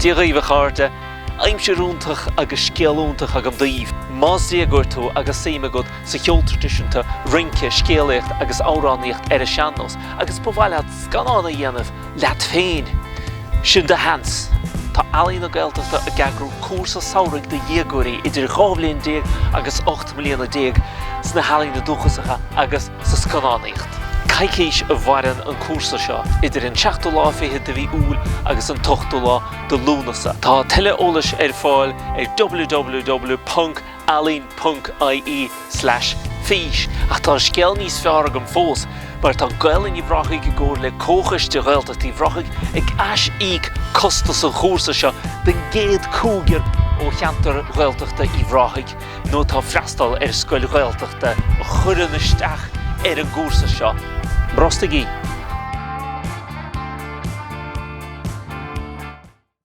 Dia dhaoibh a chairde, aimsir iontach agus scéal iontach agam daoibh. Más déagóir tú agus suim agat sa cheol traidisiúnta, rince, scéalaíocht agus amhránaíocht ar an sean-nós agus ba mhaith leat scannán a dhéanamh leat féin, sin do sheans! Tá Ealaín na Gaeltachta ag eagrú cúrsa samhraidh do dhéagóirí idir 12 bhliain agus 18 mbliana sna healaíona dúchasacha agus sa scannánaíocht. Coicís a mhaireann an cúrsa seo, idir an seachtú lá fichead de mhí Iúil agus an t-ochtú lá de Lúnasa. Tá tuilleadh eolais ar fáil ar www.ealaín.ie/fís. Ach tá scéal níos fearr agam fós, mar tá Gael-Linn Uíbh Ráthaigh i gcomhar le Comhchoiste Ghaeltacht Uíbh Ráthaigh ag ais-íoc costas an chúrsa seo don gcéad cúigear ó cheantar Ghaeltachta Uíbh Ráthaigh. nó atá ag freastal ar scoil Ghaeltachta a chuireann isteach ar an gcúrsa seo. Brostaigí!